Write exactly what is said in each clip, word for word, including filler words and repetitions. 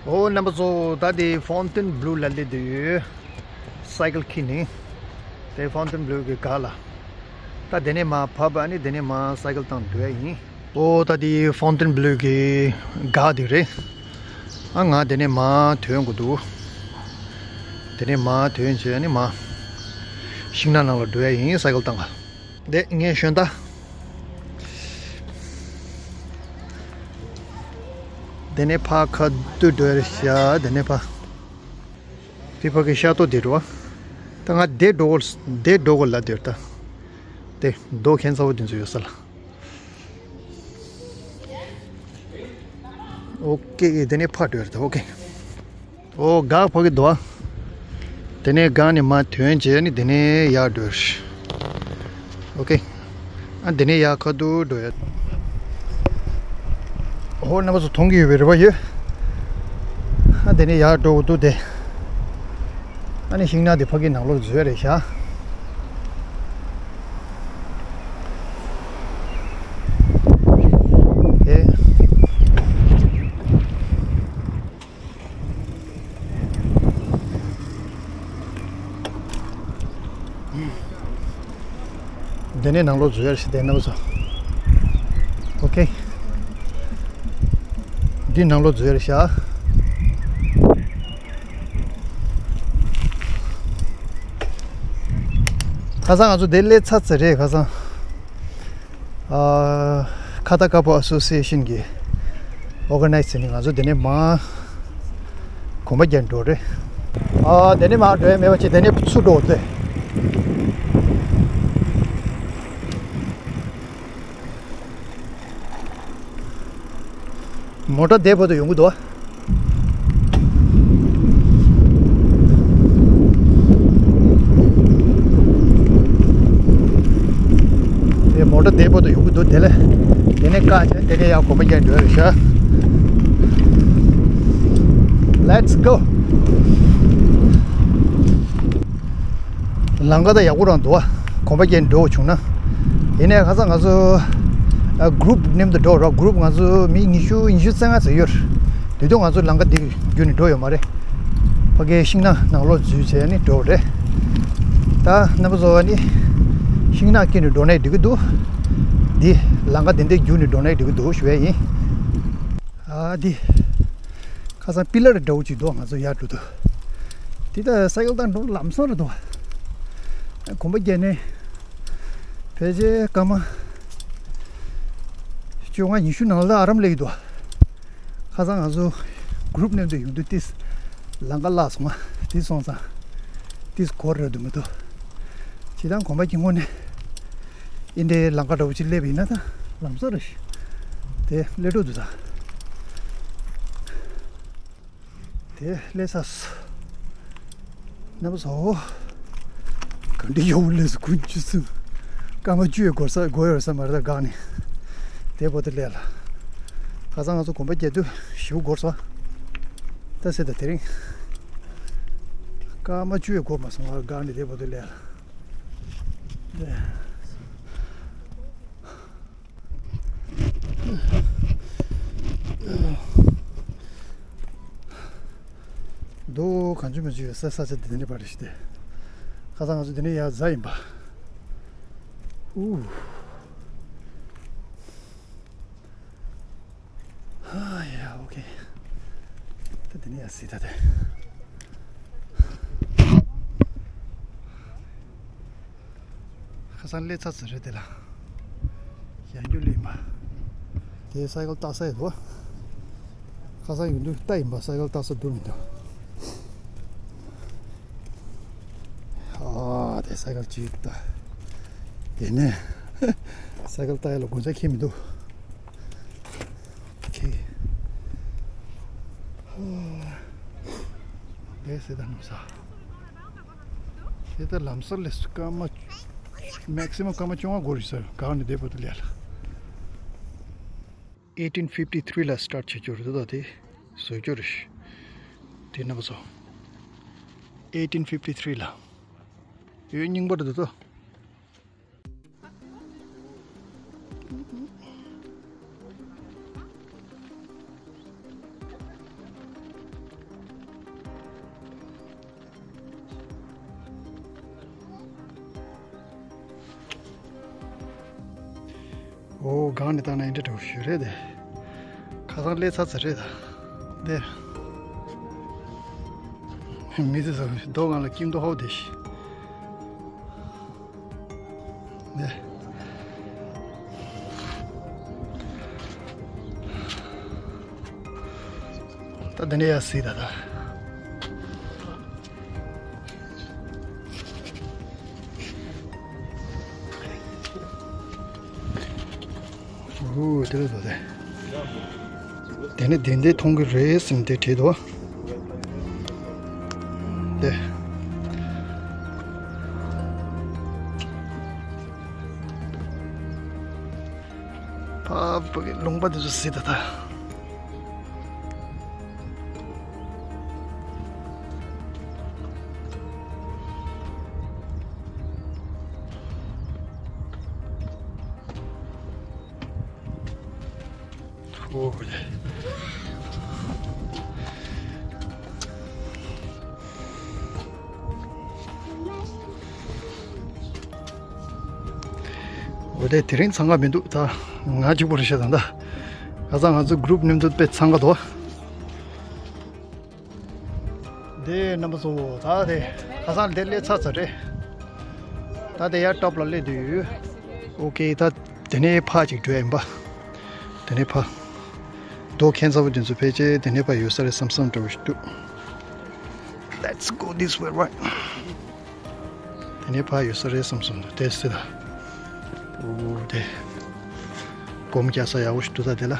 ཨོ་རྣམ་པ་ཚོ། ད་དེ་ཕོན་ཏིན་བླུ་ལ་སླེབས་བསྡད་ཡོད། སའི་ཀལ་འཁྱེར་ནས། དེ་ཕོན་ཏིན་བླུ་གི་སྒར་ལ། ད་དེ་ནས་མར་བབས། ཨ་ནི་དེ་ནས་མར་སའི་ཀལ་བཏང་སྡོད་ཡ་ཡིན། ཨོ་ད་དེ་ཕོན་ཏིན་བླུ་གི་སྒར་དེ་རེད། ཨ་ང་དེ་ནས་མར་ཐོན་དགོས་འདུག་དེ་ནས་མར་ཐོན་བྱས་ཨ་ནི་མར་ཤིང་ནགས་ནང་ལ་འགྲོ་ཡ་ཡིན། སའི་ཀལ་བཏང་ག་དེ་ངས་ཞོན་ད། དེ་ནས་ཕར་ཁ་ཐུག་འགྲོ་ཡ་རེད་ཤག་དེ་ནས་ཕར། དེ་ཕ་གི་ཤག་ཏོ་དེ་འགྲོ་བ། ད་ང་དེ་འགྲོ་གོ། དེ་འགྲོ་གོ་ལབ་དེར་ད། དེ་རྡོ་ཁྱེད་ཚ་བོ་དེ་ཚོ་ཡོད་ས་ལ། ཨོ་ཀེ། དེ་ནས་ཕར་འགྲོ་ཡ་རེད་ད། ཨོ་ཀེ། ཨོ་སྒར་ཕ་གི་འདུག་ཨ། དེ་ནས་སྒར་ནས་མར་ཐོན་བྱས་ནས་དེ་ནས་ཡར་འགྲོ། ཨོ་ཀེ། ཨ་དེ་ནས་ཡར་ཁ་ཐུག་འགྲོ་ཡ། ཧོ་རྣམ་པ་ཚོ་མཐོང་གི་ཡོད་པའི་རེ་བ་ཡོད། ཨ་དེ་ནས་ཡར་འགྲོ་དགོས་འདུག་དེ། ཨ་ནི་ཤིང་ནགས་དེ་ཕ་གི་ནང་ལོགས་འཛུལ་ཡ་རེད་ཤག་དེ། དེ་ནས་ནང་ལོགས་འཛུལ་ཡ་རེད་ཤག་དེ་རྣམ་པ་ཚོ། ཨོ་ཀེ། འདི་ནང་ལོགས་འཛུལ་ཡ་རེད་ཤག་ཁ་སང་ང་ཚོ་དེ་སླེབས་ཚར་ཚར་རེད་ཁ་སང་། ཨ། ཁ་ཏ་ཀ་པོ་ཨ་སོ་སི་ཨེ་ཤན་གྱི་ཨོ་ག་ནའི་ཛི་བྱས་ནས་ང་ཚོ་དེ་ནས་མར་གོམ་པ་རྒྱག་འགྲོ་རེད། ཨ། དེ་ནས་མར་འགྲོ་ཡ་མེད་པ་བྱས་དེ་ནས་ཚུར་འགྲོ་དེ། མོ་ཊ་དེ་བར་དུ་ཡོང་གི་འདུག་དེ་མོ་ཊ་དེ་བར་དུ་ཡོང་གི་འདུག་དེ་ལས་དེ་ནས་བཀག་བྱས་དེ་ནས་ཡར་གོམ་པ་རྒྱག་འགྲོ་རེད་ཤག Let's go. ལམ་ཁ་ད་ཡག་པོ་རང་འདུག་ཨ། གོམ་པ་རྒྱག་འགྲོ་བྱུང་ན། ཡིན་ནའི་ཁ་སང་ང་ཚོ་ཨ་གུ་རུབ་མཉམ་དུ་འགྲོ་རོགས། གུ་རུབ་ང་ཚོ་མི་ཉི་ཤུ་ཉི་ཤུ་རྩ་ལྔ་ཙམ་ཡོད་རེད། དེ་དུས་ང་ཚོ་ལམ་ཁ་འདི་བརྒྱུད་ནས་འགྲོ་ཡོད་མ་རེད། ཕ་གིའི་ཤིང་ནགས་ནང་ལོགས་འཛུལ་བྱས་ནས་འགྲོ་རེད། ད་རྣམ་པ་ཚོ་ཨ་ནི་ཤིང་ནགས་དཀྱིལ་ནས་འགྲོ་ནའི་འགྲིག་གི་འདུག་འདི་ལམ་ཁ་འདི་འདྲའི་བརྒྱུད་ནས་འགྲོ་ནའི་འགྲིག་གི་འདུག་ཞུ་ཡ་ཡིན། ཨ་འདི། ཁ་སང་པི་ལར་འདྲ་བོ་ཅིག་འདུག་ང་ཚོ་ཡར་འགྲོ་དུས། དེ་ལྟར་སའི་ཀལ་བཏང་འགྲོ་ལམ་སང་རེད་འདུག་གོམ་པ་བརྒྱབ་ནས་ཕལ་ཆེར་སྐར་མ་བཅོ་ལྔ་ཉི་ཤུ་ནང་ལ་ཨ་རམ་སླེབས་ཀྱི་འདུག་ཁ་སང་ང་ཚོ་གུ་རུབ་མཉམ་དུ་ཡོང་དུས་ཏིས་ལམ་ཁ་བརླག་སོང་ང་། དེ་སོང་ཙང་ཏིས་འགོར་རེད་འདུག་མི་འདུག་སྤྱིར་བཏང་གོམ་པ་གྱི་སྔོན་ནས་ཨིན་འདྲའི་ལམ་ཁ་འདྲ་བོ་ཅིག་སླེབས་ཡིན་ན་ད་ལམ་སང་རེད། དེ་སླེབས་འགྲོ་འདུག་ད། དེ་སླེབས་ཚར་སོང་། རྣམ་པ་ཚོ། ག་འདྲ་ཡག་པོ་སླེབས་སོང་། དགུ་བཅུ་གསུམ། སྐར་མ་བཅུ་ཡས་འགོར་ས་འགོར་ཡོད་ས་མ་རེད་ད་སྒང་ནས། དེ་བར་དུ་སླེབས་ལ། ཁ་སང་ང་ཚོ་གོམ་པ་རྒྱག་དུས་ཞེ་པོ་འགོར་སོང་། ད་ཟེར་ད་དེ་རིང་སྐར་མ་བཅུ་ཡས་འགོར་མ་སོང་། ང་སྒང་ནས་དེ་བར་དུ་སླེབས་ལ། རྡོ་གང་བྱུང་མི་བྱུང་ཡོད་ས། ས་ཆ་འདི་འདྲ་པར་ཞིག་སྟེ། ཁ་སང་ང་ཚོ་འདི་ནས་ཡར་འཛེགས་ཡིན་པ། ཨུ། ཧ་ཡ། ཨོ་ཁེ། ད་འདི་ནས་ཡར་གཟིགས་ད་དེ། ཁ་སང་སླེབས་ཚར་ཚར་རེད་དེ་ལ། ཡང་རྒྱུ་ལེན་པ། དེ་སའི་ཀལ་བཏགས་ས་ཡོད་པ། ཁ་སང་ཡོང་དུས་ལྟ་ཡིན་པ། སའི་ཀལ་བཏགས་ས་འདུག་མི་འདུག་ཨ་དེ་སའི་ཀལ་ཅིག་ལྟ། དེ་ནས་སའི་ཀལ་བཏགས་ཡ་ལ་དགོས་ཆ་ཁྱེར་མི་འདུག་ཁེ། དེ་སེ་ད་ནུ་ས། དེ་ལྟར་ལམ་སང་ལས་སུ་སྐར་མ་མེག་སི་མམ་སྐར་མ་བཅོ་ལྔ་འགོར་ཡོད་ས། གང་ནས་བསྡད་པ་དུ་ལས་ལ། ཨེ་ཊིན་ཕིབ་ཊི་ཐི་རི་ལ་སི་ཊར་ཊི་བྱེད་རྒྱུ་རེད་དོ། དེ་བཟོ་རྒྱུ་རེད། དེ་ན་བཟོ། ཨེ་ཊིན་ཕིབ་ཊི་ཐི་རི་ལ། ཡོད་རྙིང་པ་རེད་དོ། ཨོ་སྒང་ནས་བཏང་ན་འདི་འདྲ་འདྲ་བོ་ཞིག་རེད་དེ། ཁ་སང་སླེབས་ཚར་ཚར་རེད་ད། དེ། མི་ཚེ་ཟ་རྡོ་སྒང་ལ་སྐྱིད་མདོག་ཧོ་དེ་ཤི། དེ། ད་དེ་ནས་ཡར་གཟིགས་ད་ད། ཨོ་དེ་ལ་འདུག་སྟེ། དེ་ནི་དེ་འདྲའི་མཐོང་གི་རེད་ཟེར་ནས་དེ་བྲིས་འདུག་དེ། ཕ་བུ་གི་ལུང་པ་དེ་ཚོ་གཟིགས་ད་ད། ཨོ་ཡ། འོ་དེ་དེ་རིང་འཚང་ཁ་མི་འདུག་ད་ང་གཅིག་པོ་རེད་ཤག་ད་ད། ཁ་སང་ང་ཚོ་གུ་རུབ་མཉམ་དུ་དཔེ་འཚང་ཁ་འདུག་དེ་རྣམ་པ་ཚོ་ད་དེ་ཁ་སང་དེ་སླེབས་ཚར་ཚར་རེད། ད་དེ་ཡར་ཊོབ་ལ་སླེབས་བསྡད་ཡོད། ཨོ་ཁེ། ད་དེ་ནས་ཕར་ཅིག་འགྲོ་ཡ་ཡིན་པ། དེ་ནས་ཕར། རྡོ་ཁྱད་མཚར་པོ་དེ་ཚོ་ཕལ་ཆེར་དེ་ནས་ཕར་ཡོད་ས་རེད་བསམ་བསམ་འདྲ་བོ་ཞིག་འདུག Let's go this way, right? དེ་ནས་ཕར་ཡོད་ས་རེད་བསམ་སོང་། དེ་སྲིད་ད། ཨོ་དེ། སྒོམ་རྒྱག་ས་ཡག་པོ་ཞིག་འདུག་ད་དེ་ལ།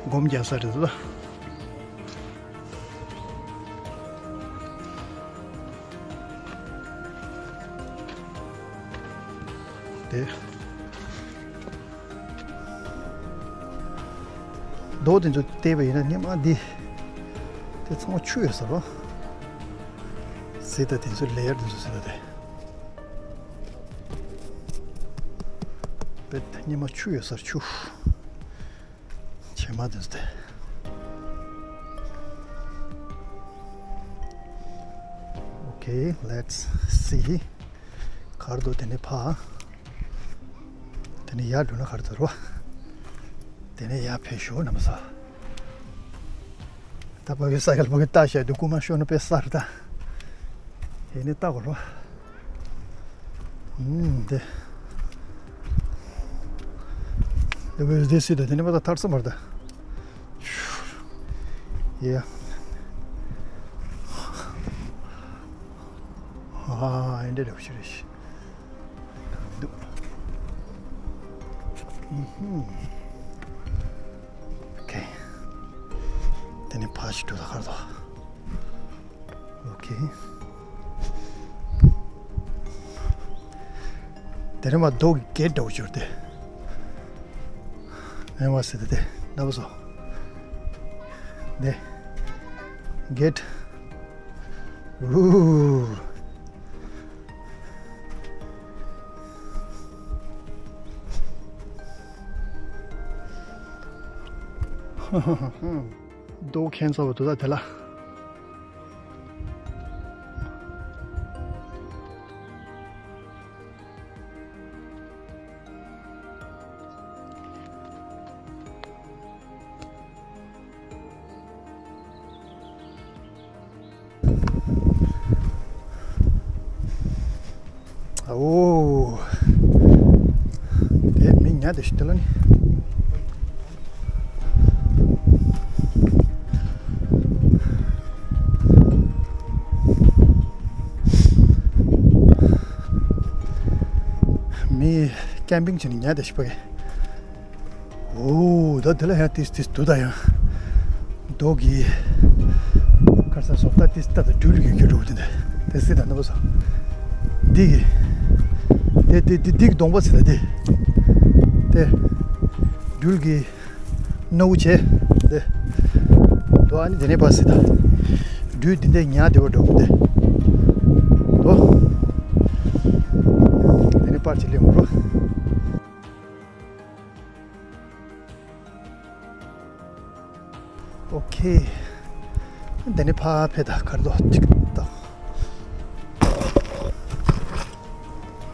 སྒོམ་རྒྱག་ས་རེད་ད། དེ། རྡོ་དེ་ཚོ་བལྟས་པ་ཡིན་ན་སྔོན་མ་འདི། དེ་ཚང་མ་ཆུ་ཡོད་ས་རེད། གཟིགས་ད་དེ་ཚོ་ལེ་ཡར་དེ་ཚོ་གཟིགས་ད་དེ། དཔེ་སྔོན་མ་ཆུ་ཡོད་ས་རེད་ཆུ། བྱེ་མ་དེ་ཚོ་དེ། Okay, let's see. གར་དུ་དེ་ནས་ཕ། དེ་ནས་ཡར་འགྲོ་ན་གར་དུ་རོ། དེ་ནས་ཡར་ཕེབས་ཤོག་རྣམ་པ་ཚོ། ད་ཕ་གི་ས་ཡལ་ཕ་གི་ལྟ་བྱས་དུས་རྐུ་མ་ཤོར་ན་དཔེ་གསར་ད། ཡེ་ནས་ལྟ་གོ་རོ། ཨུམ་དེ། དེ་བས་དེ་སྲིད་དུ་དེ་ནས་མ་ད་ཐར་ས་མར་ད། ཡ། ཨ་ཨེ་འདྲ་རེ་བ་ཞིག་རེད་ཤི། འདུག་ཨུ་ཧུམ། ཨོ་ཁེ། དེ་ནས་ཕར་ཞིག་འགྲོ་ད་གར་དོ། ཨོ་ཁེ། དེ་རིང་མ་རྡོ་གི་གེ་ཊི་འདྲ་བོ་ཅིག་ཡོད་དེ། ཨེ་མ་ཟེར་དེ་དེ་ན་བུ་སོ། དེ། གེ་ཊི། ཨུ། རྡོ་ཁྱད་མཚར་བ་འདུག་ད་དེ་ལ། ཨོ། དེ་མི་ཉག་དེ་ཞིག་དེ་ལ་ནི། མི་ཀེམ་པིང་བྱེད་ནི་ཉག་དེ་ཞིག་པ་གི། ཨོ། ད་དེ་ལ་ཡང་ཏིས་ཏིས་འདུག་ད་ཡང་། རྡོ་གི་ཁར་ས་སོག་ད་ཏིས་ད་ད་འགྲུལ་གི་རྒྱུ་འགྲོ་དེ་འདྲ་དེ་སྲིད་ད་འདུག་སོ། འདི་གི་དེ་དེ་དེ་འདི་གི་གདོང་པ་སྲིད་ད་དེ་དེ་འགྲུལ་གི་སྣུག་བྱས་དེ་འདུག་ཨ་ནི་དེ་ནས་པ་སྲིད་ད་འགྲུལ་འདི་འདྲ་ཉག་དེ་བ་འགྲོ་དེ་འདུག་དེ་ནས་པར་ཅི་ལེན་འགྲོ། ཨོ་ཁེ། དེ་ནས་ཕར་ཕེབས་ད་གར་དོ་ཅིག་ད།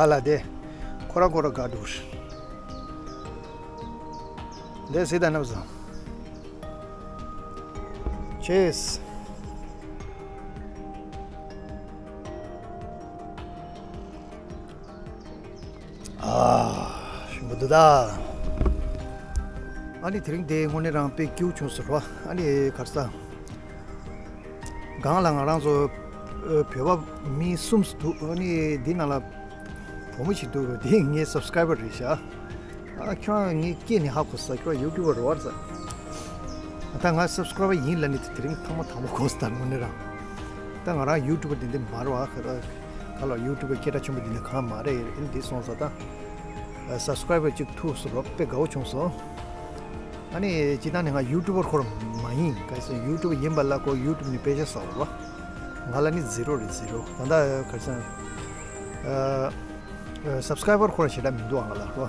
ཨ་ལ་དེ། ཁོ་རང་ཁོ་རང་དགའ་འདུག་དེ་སྲིད་ད་ནབ་བཟང་། Cheers། ཨ། ཞིམ་པོ་འདུག་ད། ཨ་ནི་དེ་རིང་དེ་དངོས་གནས་རང་དཔེ་སྐྱིད་པོ་བྱུང་ཟེར་བ། ཨ་ནི་གར་ས། སྒང་ལ་ང་རང་ཚོ་ཨ་བོད་པ་མི་གསུམ་འདུག་ཨ་ནི་འདི་ནང་ལ་བུ་མོ་ཞིག་འདུག་དེ་ངའི་སབ་སི་ཀ་རའི་བར་རེད་ཤག་ཨ་ཁྱོད་ངའི་སྐད་ནས་ཧ་གོ་ས། ཁྱོད་ཡུ་ཊུབ་པར་རེད་བ་ཟེར། ད་ང་སབ་སི་ཀ་རའི་བར་ཡིན་ལབ་ནས་དེ་རིང་ཐེངས་མ་དང་པོ་གོ་ས། ད་དངོས་གནས་རང་ད་ང་རང་ཡུ་ཊུབ་པར་དེ་འདྲ་མ་རེད་བ། ག་ལ་ཡུ་ཊུབ་པར་སྐད་གྲགས་ཆེན་པོ་དེ་འདྲ་གང་མ་རེད། ཨ་ནི་འདི་སོང་ཙང་ད་སབ་སི་ཀ་རའི་བར་གཅིག་ཐུག་སོང་རོགས། དཔེ་དགའ་བོ་བྱུང་སོང་། ཨ་ནི་སྤྱིར་བཏང་ནས་ང་ཡུ་ཊུབ་པར་ཁོ་རང་མ་ཡིན། ག་རེ་ཟེར་ན་ཡུ་ཊུབ་པར་ཡིན་པ་ལ་ཁོ་ཡུ་ཊུབ་ནས་པེ་ཤ་ཟ་བ་རེད་བ། ང་ལ་ནི་ཛི་རོ་རེད། ཛི་རོ། ད་ལྟ་ག་རེ་ཟེར་ན། ཨ། སབ་སི་ཀ་རའི་བར་ཁོ་རང་ཞེ་དྲག་མི་འདུག་ཨ་ང་ལ་རོ།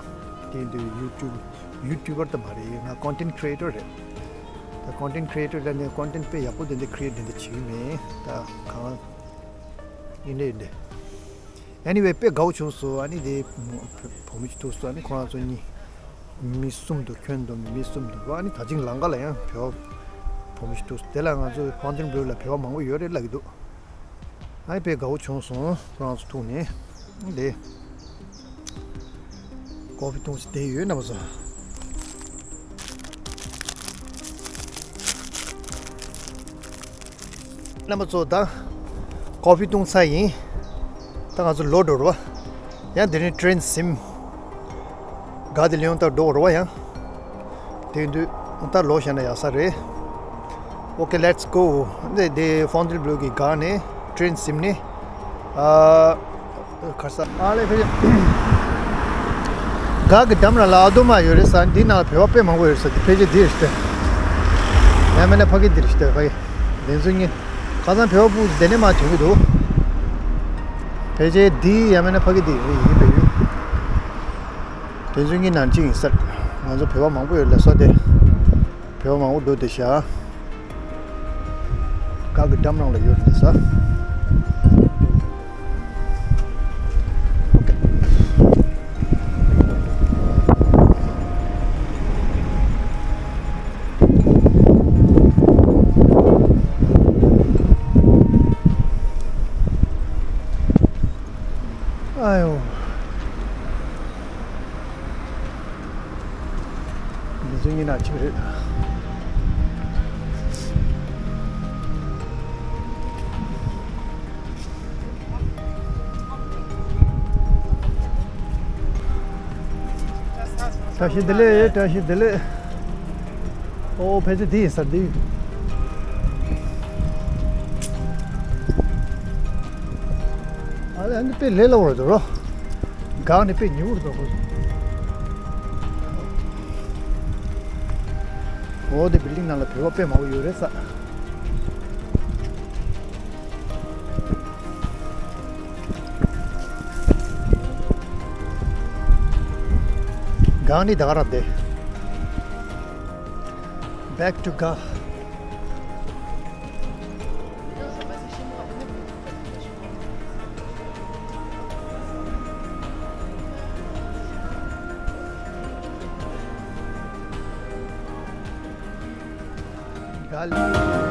དེ་ཡིན་དུས་ཡུ་ཊུབ་ཡུ་ཊུབ་པར་ད་མ་རེད། ང་ཀོན་ཊེན་ཊི་ཀི་རི་ཨེ་ཊར་རེད། ད་ཀོན་ཊེན་ཊི་ཀི་རི་ཨེ་ཊར་ལ་ནི་ཀོན་ཊེན་ཊི་དཔེ་ཡག་པོ་དེ་འདྲ་ཀི་རི་ཨེ་ཊི་དེ་འདྲ་བྱེད་ཀྱི་མེད། ད་གང་ཡིན་འདྲ་ཡིན་འདྲ། Anyway དཔེ་དགའ་བོ་བྱུང་སོང་། ཨ་ནི་དེ་བུ་མོ་ཞིག་ཐུག་སོང་། ཨ་ནི་ཁོ་རང་ཚོ་གཉིས་མི་གསུམ་འདུག་ཁྱོན་བསྡོམས་མི་གསུམ་འདུག་ཨ་ནི་ད་ཅིང་ལམ་ཁ་ལ་ཡང་བོད་པ་བུ་མོ་ཞིག་ཐུག་སོང་། དེ་ལ་ང་ཚོ་ཕོན་ཊེན་བྷེའུ་ལ་བོད་པ་མང་པོ་ཡོད་རེད་ལབ་ཀྱི་འདུག་ཨ་ནི་དཔེ་དགའ་བོ་བྱུང་སོང་། ཁོ་རང་ཚོ་ཐུག་ནས། དེ་ཀོ་ཕི་འཐུང་ས་དེ་ཡོད་ན་མ་ཟ། རྣམ་པ་ཚོ་ད་ཀོ་ཕི་བཏུང་ཚར་ཡིན། ད་ང་ཚོ་ལོག་འགྲོ་རོགས། ཡང་དེ་རིང་ཊེན་ཟིན། ག་དེ་ལེའོན་ད་འགྲོ་རོགས་ཡང་། དེ་དུས་ད་ལོག་བཞག་ན་ཡག་ས་རེད། Okay, let's go. འདི་དེ་ཕོན་ཊེན་བྷེའུ་གི་སྒང་ནས་ཊེན་ཟིན་ནས། ཨ། ཁར་ས་ཨ་ལེ་ཕེ། ག་གི་འགྲམ་ར་ལ་ཨ་དོ་མ་ཡོད་རེད་ས། འདི་ནང་ལ་བོད་པ་དཔེ་མང་པོ་ཡོད་རེད་ས། འདི་ཕལ་ཆེར་འདི་རེད་ཤག་ཡང་མིན་ན་ཕ་གི་འདི་རེད་ཤག་ཕ་གི་འདི་ཚོ་གཉིས་ཁ་སང་བོད་པ་སྤུ་དེ་ནས་མ་ཐོན་གི་འདུག་ཕལ་ཆེར་འདི་ཡང་མིན་ན་ཕ་གི་འདི་ཡིན་པས་ཡོད། དེ་ཚོ་གཉིས་ནང་གཅིག་ཡིན་ས་རེད། ང་ཚོ་བོད་པ་མང་པོ་ཡོད་ལ་ས་དེ། བོད་མང་པོ་འགྲོ་བསྡད་ཤག་ག་གི་འགྲམ་རང་ལ་ཡོད་རེད་ས། ཨ་ཡོ། འདི་ཚོ་གཉིས་ནང་གཅིག་རེད། བཀྲ་ཤིས་བདེ་ལེགས། བཀྲ་ཤིས་བདེ་ལེགས། ཨོ་ཕལ་ཆེར་འདི་ཡིན་ས་འདི། ཨ་ལེ་ཨ་ནི་དཔེ་ལས་སླ་བོ་རེད་འདུག་རོ། སྒང་ནས་དཔེ་ཉེ་བོ་རེད་འདུག་ཁོ། ཨོ་དེ་བིལ་ཌིང་ནང་ལ་བོད་པ་དཔེ་མང་པོ་ཡོད་རེད་ས། སྒང་ནི་ད་ག་རང་བསྡད། Back to Ga. Ga.